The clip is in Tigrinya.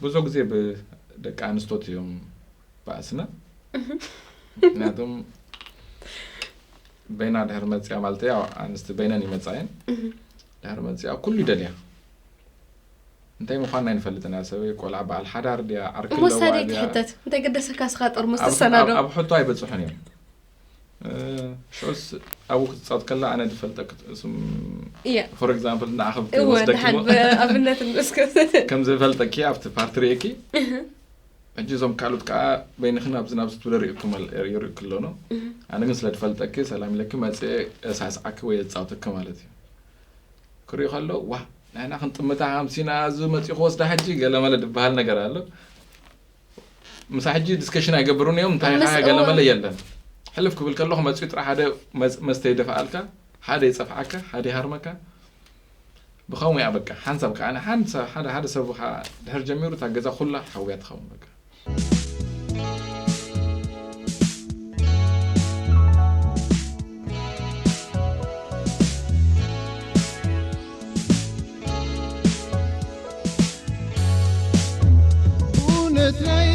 ብዙ ግዜ ብደቂ ኣንስቶት እዮም ባእስና። ምክንያቱም በይና ድሕር መፅያ ማለት ያው ኣንስቲ በይነን ይመፃየን። ድሕር መፅያ ኩሉ ይደልያ። እንታይ ምዃን ኣይንፈልጥን እያ። ሰበይ ቆልዓ በዓል ሓዳር ድያ ዓርኪ እሞ ኣለዋ ሳደይ ድያ? ትሕተት እንታይ ገደሰካ ስኻ ጥርሙስ ኣብ- ትሰናዶ? ኣብ- ኣብ ሕቶ ኣይበፅሑን እዮም። እ፣ ሽዑስ ኣብኡ ክትፃወት ከላ ኣነ ድፈልጠክ ስም እያ ፎር ኤግዛምፕል ንዓኸ እወ ወስደኪ ንሓን እሞ ብኣብነት ንስከሰተ ከም ዝፈልጠኪ ኣብቲ ፓርቲ ርእኪ። ሕጂ እዞም ካልኦት ከዓ በይንኽን ኣብዚ ናብዚ ትብለ ርእኩ ይርእኩ ኣሎ ነው። ኣነ ግን ስለ ትፈልጠኪ ሰላም ኢለኪ መፅእ ሳስዓኪ ወይ የፃውተኪ ማለት እዩ። ክሪኡ ከሎ ዋ ንሕና ክንጥምታ ሃምሲና እዚ መፅኡ ክወስዳ ሕጂ ገለመለ ድበሃል ነገር ኣሎ። ምሳ ሕጂ ዲስከሽን ኣይገብሩን እዮም እንታይ ምስ- ኸዓ ገለመለ የለን። ሕልፍ ክብል ከለኹ መፅኡ ጥራሕ ሓደ መስ- መስተ ይደፍኣልካ፣ ሓደ ይፀፍዓካ፣ ሓደ ይሃርመካ። ብኸምኡ እያ በቃ ሓንሳብ ከዓ ሓደ ሓደ ሰብ ከዓ ድሕር ጀሚሩ እታ ገዛ ኩላ ሓውያ ትኸውን በቃ። እውነት ናይ